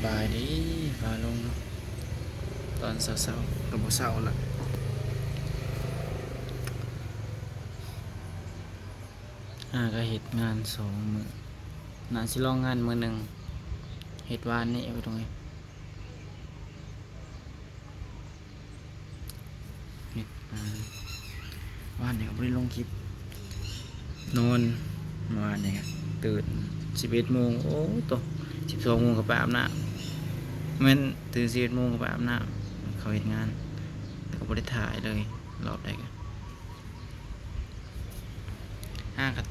ສະບາຍດີ ຟ້າລົງເນາະ ຕອນເຊົ້າໆ ກໍບໍ່ເຊົ້າລະ ຫາກໍເຮັດງານສອງມື້ ໜ້າຊິລອງງານມື້ໜຶ່ງ ເຮັດວານນີ້ ໄປຕົງນີ້ ເຮັດ ອ່າ ວານນີ້ກໍບໍ່ໄດ້ລົງຄລິບ ນອນ ວານນີ້ກໍຕື່ນສິບເອັດໂມງ ໂອ້ໂຕ ສິບສອງໂມງກໍໄປອາບນ້ຳ ແມ່ນຕື່ນສິບເອັດໂມງກໍໄປອາບນ້ຳ ເຂົ້າເຮັດງານ ແຕ່ກໍບໍ່ໄດ້ຖ່າຍເລີຍ ລອບໃດກໍ ຫາກໍ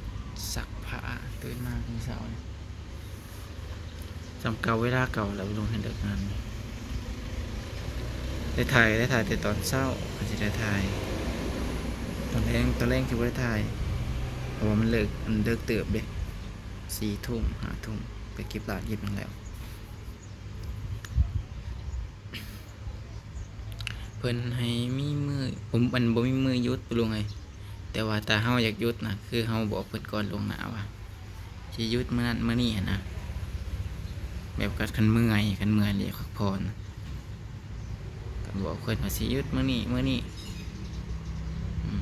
ຊັກຜ້າ ຕື່ນມາມື້ເຊົ້ານີ້ ສ່ຳເກົ່າ ເວລາເກົ່າແລ້ວ ລົງໃຫ້ເລີກງານ ໄດ້ຖ່າຍ ໄດ້ຖ່າຍແຕ່ຕອນເຊົ້າ ກໍຊິໄດ້ຖ່າຍ ຕອນແລງ ຕອນແລງຊິບໍ່ໄດ້ຖ່າຍ ເພາະວ່າມັນເລີກ ມັນເລີກເຕີບເດ້ ສີ່ທຸ່ມ ຫ້າທຸ່ມ ໄປເກັບຫຼານເກັບຫຍັງແລ້ວ ເພິ່ນໃຫ້ມີມື້ ບໍ່ ມັນບໍ່ມີມື້ຢຸດ ປະລຸງເອີຍ ແຕ່ວ່າຖ້າເຮົາຢາກຢຸດນະ ຄືເຮົາບອກເພິ່ນກ່ອນລ່ວງໜ້າວ່າ ຊິຢຸດມື້ນັ້ນມື້ນີ້ຫັ້ນນະ ແບບກັນ ຄັນເມື່ອຍ ຄັນເມື່ອຍແລ້ວຢາກພັກຜ່ອນ ກໍບອກເພິ່ນວ່າຊິຢຸດມື້ນີ້ ມື້ນີ້ ອືມ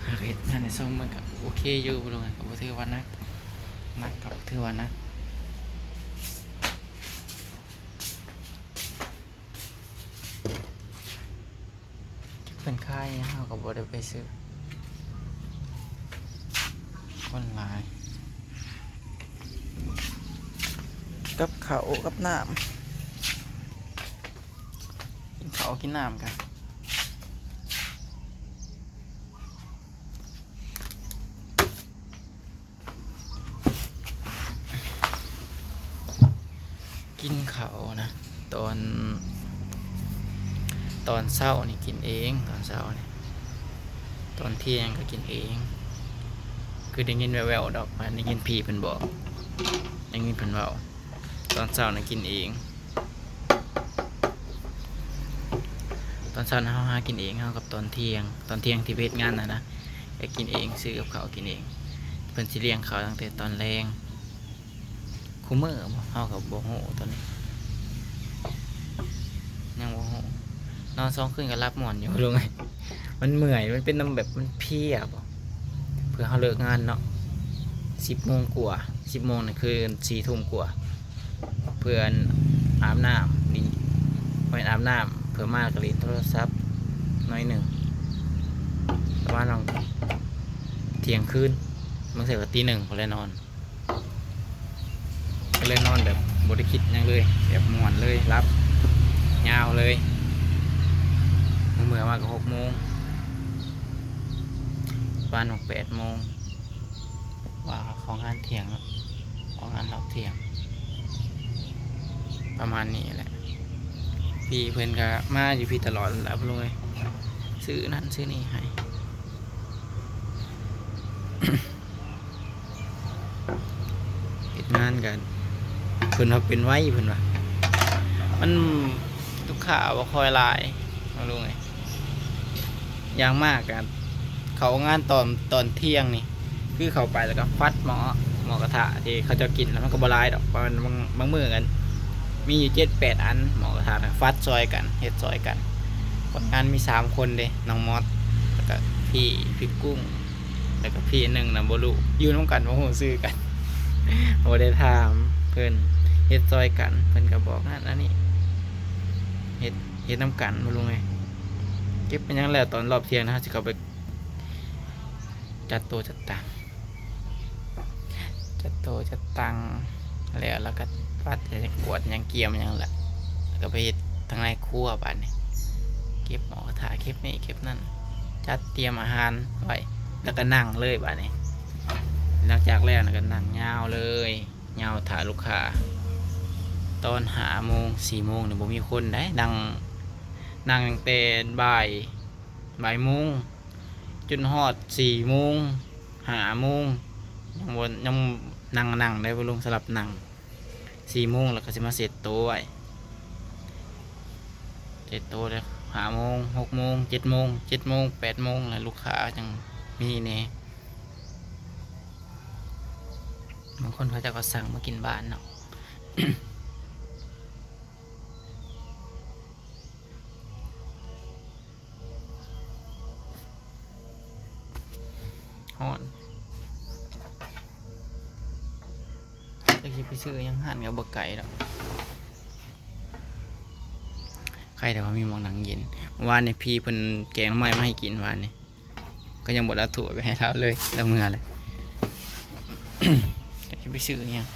ຫາກເຮັດງານໄດ້ສອງມື້ກໍໂອເຄຢູ່ ປະລຸງເອີຍ ກໍບໍ່ຖືວ່າໜັກ ໜັກກໍບໍ່ຖືວ່າໜັກ. ເພິ່ນຂາຍເຮົາກໍບໍ່ໄດ້ໄປຊື້ ຄົນຫຼາຍ ກັບເຂົ້າກັບນ້ຳ ກິນເຂົ້າກິນນ້ຳກັນ. ກິນເຂົ້ານະ ຕອນ ຕອນເຊົ້ານີ້ກິນເອງ ຕອນເຊົ້ານີ້ ຕອນທ່ຽງກໍກິນເອງ ຄືໄດ້ຍິນແວ່ວໆດອກ ວ່າໄດ້ຍິນພີ່ເພິ່ນບອກ ໄດ້ຍິນເພິ່ນເວົ້າ ຕອນເຊົ້ານະກິນເອງ. ຕອນເຊົ້ານະເຮົາຫາກິນເອງ ເຮົາກັບຕອນທ່ຽງ ຕອນທ່ຽງທີ່ໄປເຮັດງານຫັ້ນນະ ກໍກິນເອງ ຊື້ກັບເຂົ້າກິນເອງ ເພິ່ນຊິລ້ຽງເຂົ້າຕັ້ງແຕ່ຕອນແລງ ຄູ່ມື້ບໍ່ ເຮົາກໍບໍ່ຮູ້ຕອນນີ້ ຍັງບໍ່ຮູ້ ນອນສອງຄືນກໍຫຼັບມ່ວນຢູ່ ປະລຸງເອີຍ ມັນເມື່ອຍ ມັນເປັນນຳແບບມັນເພຍບໍ ເພື່ອເຮົາເລີກງານເນາະ ສິບໂມງກວ່າ ສິບໂມງນີ້ຄືສີ່ທຸ່ມກວ່າ ເພື່ອອາບນ້ຳນີ້ ບໍ່ແມ່ນອາບນ້ຳ ເພື່ອມາກໍຫຼິ້ນໂທລະສັບໜ້ອຍໜຶ່ງ ປະມານວ່າທ່ຽງຄືນ ບາງເທື່ອກໍຕີໜຶ່ງພຸ້ນແຫຼະນອນ ກໍເລີຍນອນແບບບໍ່ໄດ້ຄິດຫຍັງເລີຍ ແບບມ່ວນເລີຍ ຫຼັບຍາວເລີຍ ເມື່ອມາກໍຫົກໂມງ ປະມານແປດໂມງ ວ່າເຂົ້າງານທ່ຽງເນາະ ເຂົ້າງານຮອບທ່ຽງ ປະມານນີ້ແຫຼະ ພີ່ເພິ່ນກໍມາຢູ່ພີ້ຕະຫຼອດແຫຼະ ປະລຸງເອີຍ ຊື້ນັ້ນຊື້ນີ້ໃຫ້. ເຮັດງານກໍເພິ່ນວ່າເປັນໄວ ເພິ່ນວ່າ ມັນລູກຄ້າບໍ່ຄ່ອຍຫຼາຍ ປະລຸງເອີຍ ຢ່າງມາກກໍເຂົ້າງານຕອນ ຕອນທ່ຽງນີ້ ຄືເຂົ້າໄປແລ້ວກໍຟັດໝໍ້ ໝໍ້ກະທະທີ່ເຂົາເຈົ້າກິນ ແລ້ວມັນກໍບໍ່ຫຼາຍດອກ ປະມານບາງ ບາງມື້ກໍມີຢູ່ເຈັດແປດອັນ ໝໍ້ກະທະນະ ຟັດຊ່ອຍກັນ ເຮັດຊ່ອຍກັນ ຄົນງານມີສາມຄົນເດ້ ນ້ອງມອດ ແລ້ວກໍພີ່ ພີ່ກຸ້ງ ແລ້ວກໍພີ່ໜຶ່ງນະ ບໍ່ຮູ້ ຢູ່ນຳກັນ ບໍ່ຮູ້ຊື່ກັນ ບໍ່ໄດ້ຖາມເພິ່ນ ເຮັດຊ່ອຍກັນ ເພິ່ນກໍບອກນັ້ນອັນນີ້ ເຮັດ ເຮັດນຳກັນ ປະລຸງເອີຍ ເກັບໄປຫຍັງແລ້ວ ຕອນຮອບທ່ຽງນະ ເຮົາຊິເຂົ້າໄປຈັດໂຕະຈັດຕັ່ງ ຈັດໂຕະຈັດຕັ່ງແລ້ວ ແລ້ວກໍປັດ ກວາດຫຍັງ ກຽມຫຍັງແຫຼະ ແລ້ວກໍໄປເຮັດທາງໃນຄົວບາດນີ້ ເກັບໝໍ້ກະທະ ເກັບນີ້ເກັບນັ້ນ ຈັດຕຽມອາຫານໄວ້ ແລ້ວກໍນັ່ງເລີຍບາດນີ້ ຫຼັງຈາກແລ້ວນະກໍນັ່ງຍາວເລີຍ ຍາວຖ້າລູກຄ້າ ຕອນຫ້າໂມງ ສີ່ໂມງນີ້ບໍ່ມີຄົນໃດ໋ ນັ່ງ ນັ່ງຕັ້ງແຕ່ບ່າຍ ບ່າຍໂມງ ຈົນຮອດສີ່ໂມງ ຫ້າໂມງ ຍັງບໍ່ ຍັງນັ່ງ ນັ່ງໄດ້ບໍ່ລຸງ ສຳລັບນັ່ງ ສີ່ໂມງແລ້ວກໍຊິມາເຊັດໂຕະໄວ້ ເຊັດໂຕະແລ້ວ ຫ້າໂມງ ຫົກໂມງ ເຈັດໂມງ ເຈັດໂມງ ແປດໂມງ ແລ້ວລູກຄ້າຈັ່ງມີແດ່. ບາງຄົນເຂົາເຈົ້າກໍສັ່ງມາກິນບ້ານເນາະ. ຮ້ອນ ຈັກຊິໄປຊື້ຫຍັງ ຮ້ານກໍບໍ່ໄກດອກ. ໃຄແຕ່ວ່າມີໝ່ອງນັ່ງເຢັນ. ວານນີ້ພີ່ເພິ່ນແກງໜໍ່ໄມ້ມາໃຫ້ກິນວານນີ້ ກໍຍັງບໍ່ໄດ້ເອົາຖ້ວຍໄປໃຫ້ລາວເລີຍ ລາວເມືອແລ້ວ. ຊິໄປຊື້ຫຍັງ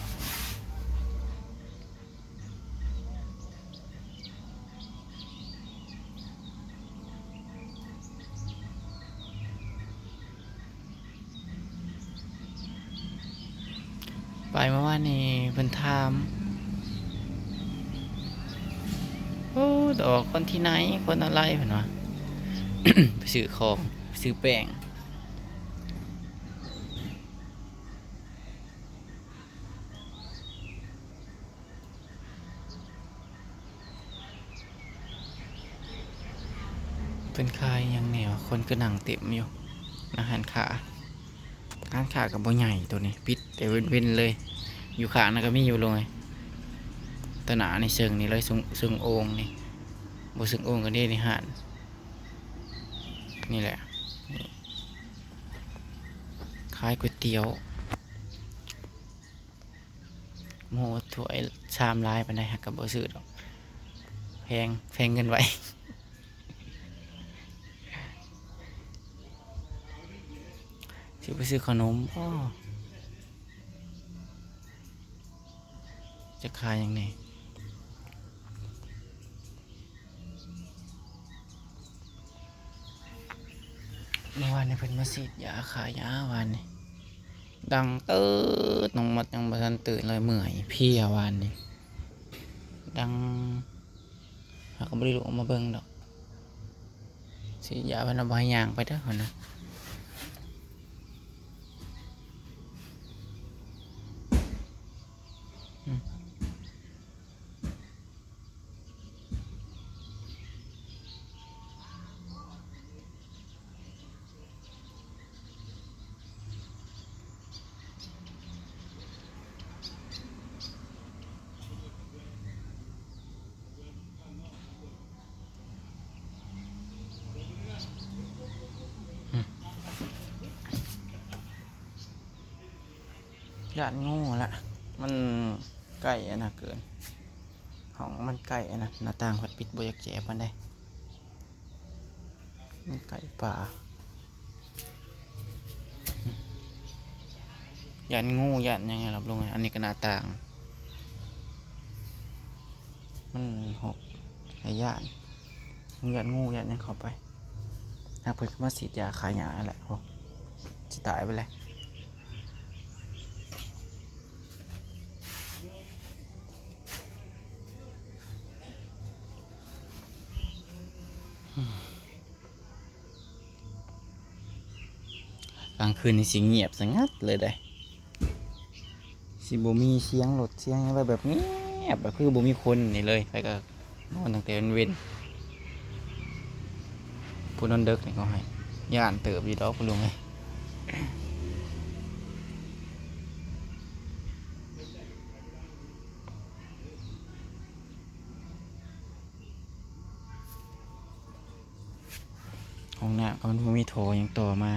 ໄປເມື່ອວານນີ້ເພິ່ນຖາມ ໂອ້ ດອກ ຄົນທີ່ໃນ ຄົນອາໄລ ເພິ່ນວ່າ ໄປຊື້ຂອງ ໄປຊື້ແປ້ງ. ເພິ່ນຂາຍຫຍັງແດ່ວະ? ຄົນກໍນັ່ງເຕັມຢູ່ ໃນຮ້ານຄ້າ. ຮ້ານຄ້າກໍບໍ່ໃຫຍ່ ໂຕນີ້ປິດແຕ່ເວັນໆເລີຍ. ຢູ່ຂ້າງນັ້ນກໍມີຢູ່ ລຸງເອີຍ. ຕະໜ້ານີ້ເຊິ່ງນີ້ເລີຍ ເຊິ່ງ ເຊິ່ງໂອ່ງນີ້. ບໍ່ເຊິ່ງໂອ່ງກໍເດ້ໃນຮ້ານນີ້ແຫຼະ. ນີ້ ຂາຍກ໋ວຍຕຽວ. ໂອ້ ຖ້ວຍຊາມຫຼາຍປານໃດ ຫາກກໍບໍ່ຊື້ດອກ ແພງ ແພງເກີນໄປ. ຊິໄປຊື້ຂະໜົມບໍ? ຈະຂາຍຫຍັງແດ່? ເມື່ອວານນີ້ເພິ່ນມາສີດຢາ ຂາຍຢາວານນີ້ ດັງເຕີດ. ນ້ອງມອດຍັງບໍ່ທັນຕື່ນເລີຍ ເມື່ອຍເພຍວານນີ້ ດັງ. ເຮົາກໍບໍ່ໄດ້ລຸກອອກມາເບິ່ງດອກ. ສີດຢາເພິ່ນວ່າບໍ່ໃຫ້ຍ່າງໄປເດີ ເພິ່ນວ່າ. ອືມ. ຢ້ານງູລະ ມັນໃກ້ອັນນັ້ນເກີນ ຫ້ອງມັນໃກ້ອັນນັ້ນ ໜ້າຕ່າງພັດປິດບໍ່ຢາກແຈປານໃດ ມັນໃກ້ປ່າ. ຢ້ານງູ ຢ້ານຫຍັງລະລຸງເອີຍ. ອັນນີ້ກໍໜ້າຕ່າງ ມັນຫົກ ໃຫ້ຢ້ານ ຢ້ານງູ ຢ້ານຫຍັງເຂົ້າໄປ. ຫາກເພິ່ນກໍມາສີດຢາຂາຍຫຍ້າຫັ້ນແຫຼະ ໂອ້ ຊິຕາຍໄປແລ້ວ. ກາງຄືນນີ້ຊິງຽບສະຫງັດເລີຍເດ້ ຊິບໍ່ມີສຽງລົດສຽງຫຍັງເລີຍ ແບບງຽບ ແບບຄືບໍ່ມີຄົນນີ້ເລີຍ. ໃຜກໍ ນອນຕັ້ງແຕ່ເວັນໆ ຜູ້ນອນເດິກນີ້ກໍໃຫ້ຢ້ານເຕີບຢູ່ດອກ ພໍ່ລຸງເອີຍ. ຫ້ອງນ້ຳກໍມັນບໍ່ມີທໍ່ຫຍັງຕໍ່ມາ.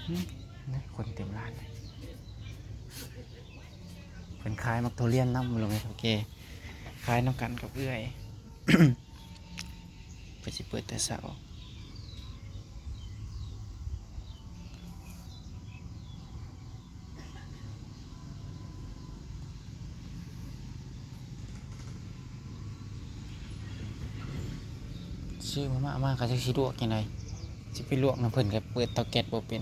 ອືມ ຄົນເຕັມຮ້ານເລີຍ. ເພິ່ນຂາຍໝາກທຸລຽນນຳ ລຸງເອີຍ ໂອເຄ ຂາຍນຳກັນກັບເອື້ອຍ. ເພິ່ນຊິເປີດແຕ່ເຊົ້າ ຊື້ມາມ່າມາກໍຈັກຊິລວກຈັ່ງໃດ ຊິໄປລວກນຳເພິ່ນກໍເປີດເຕົາແກັສບໍ່ເປັນ.